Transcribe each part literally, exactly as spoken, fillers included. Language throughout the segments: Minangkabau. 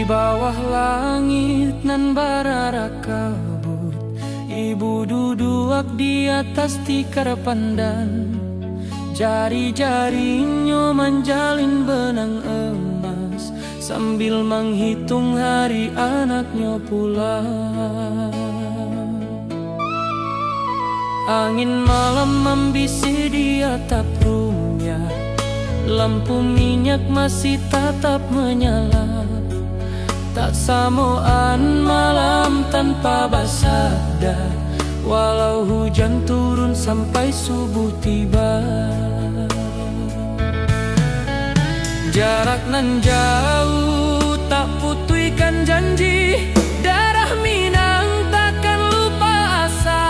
Bawah langik nan bararak kabut, ibu duduak di atas tikar pandan. Jari-jarinyo manjalin benang emas, sambil manghitung hari anaknyo pulang. Angin malam mambisik di atap rumah, lampu minyak masih tatap manyala. Tak samoan malam tanpa basabda, walau hujan turun sampai subuh tiba. Jarak nan jauh tak putuihkan janji, darah Minang takkan lupa asa.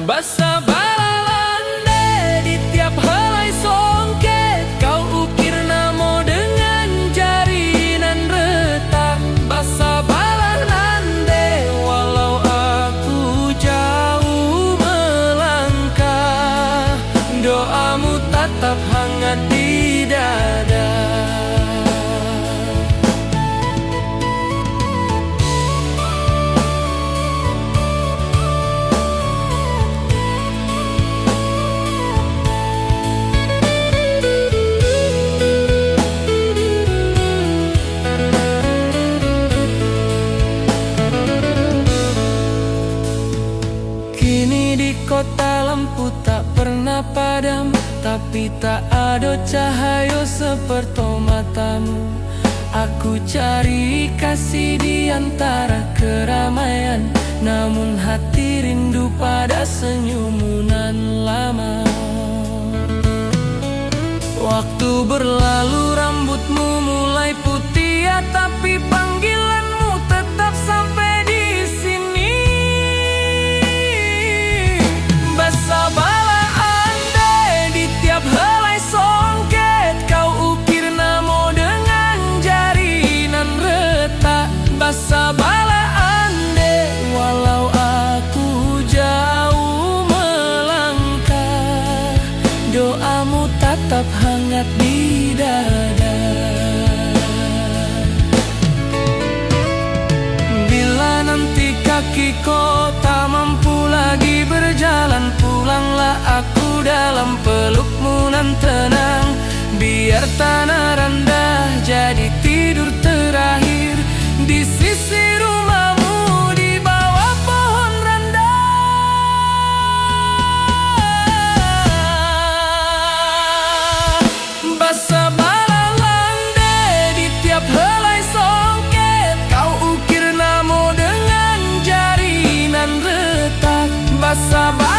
Basabalah landai di tiap helai songket, kau ukir namo dengan jari nan retak. Basabalah landai walau aku jauh melangkah, doamu tatap hangat di dada. Kini di kota lampu tak pernah padam, tapi tak ado cahayo seperto matamu. Aku cari kasih di antara keramaian, namun hati rindu pada senyummu nan lama. Waktu berlalu, rambutmu mulai putiah, tapi panggilanmu tetap sampai di sini. Basabalah andai di tiap helai songket, kau ukir namo dengan jari nan retak. Basabalah andai walau aku jauh melangkah, doamu tatap hangat di dada. Bila nanti kaki ko tak mampu lagi berjalan, pulanglah aku dalam pelukmu nan tenang. Biar tanah randah jadi tidur terakhir di sisi rumahmu, di bawah pohon randah. Basabalah landai di tiap helai songket, kau ukir namo dengan jari nan retak. Basabalah